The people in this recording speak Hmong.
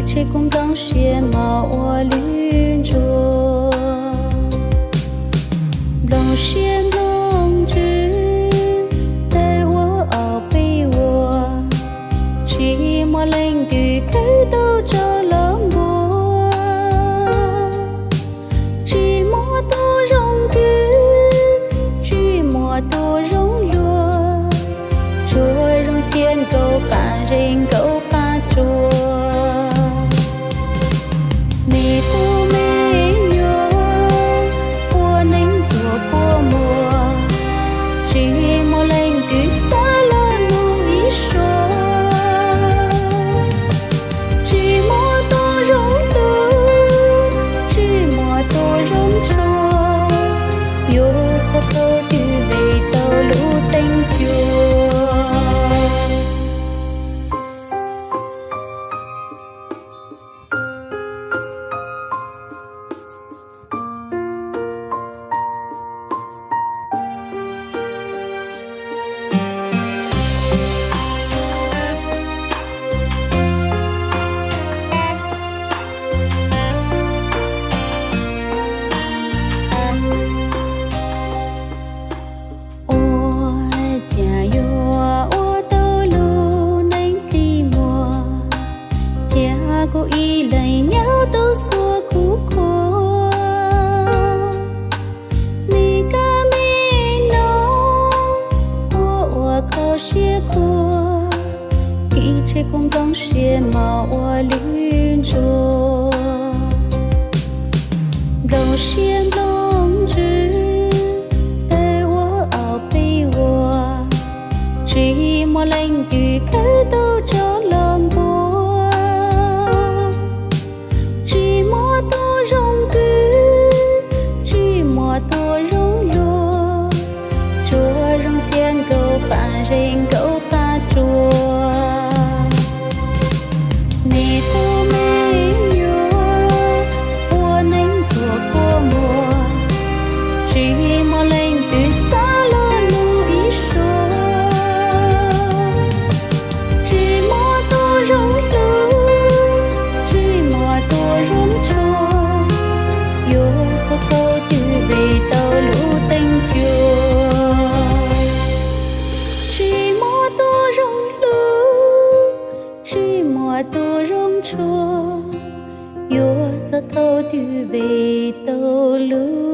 Tsis kuv nplooj siab mos ua lwm ntsuag, nplooj siab nplooj ntsws tawg ua ob peb vuag, tsis muaj leej twg khawb tau tso los npuag. Tsis muaj tus zoo kwv, tsis muaj tus zoo luag, tsuas zoo cia nkaus qab zes nkaus qab tsuas. Me tub me nyuam, ua neej ntxuav kua muag, tsis muaj leej twg xav los nug ib suab. Tsis muaj tus zoo hlub, tsis muaj tus zoo tshua, yuav txog thaum twg ve tau lub teem cuam. Ua cas yuav ua tau lub neej qi muag, cia kuv ib leeg nyob tau xuav kuv khuab. Me kab me noog, ua ua kho siab khuab, ib tsis kuv nplooj siab mos ua lwm ntsuag. Nplooj siab nplooj ntsws tawg ua ob peb vuag, tsis muaj leej twg khawb tau tso los npuag. Tsis muaj tus zoo kwv, tsis muaj tus zoo luag, tsuas zoo cia nkaus qab zes nkaus qab tsuas. Me tub me nyuam, ua neej ntxuav kua muag, tsis muaj leej twg xav los nug ib suab. Tsis muaj tus zoo hlub, tsis muaj tus zoo tshua, yuav txog thaum twg ve tau lub teem cuam. Tsis muaj tus zoo hlub, tsis muaj tus zoo tshua, yuav txog thaum twg ve tau lub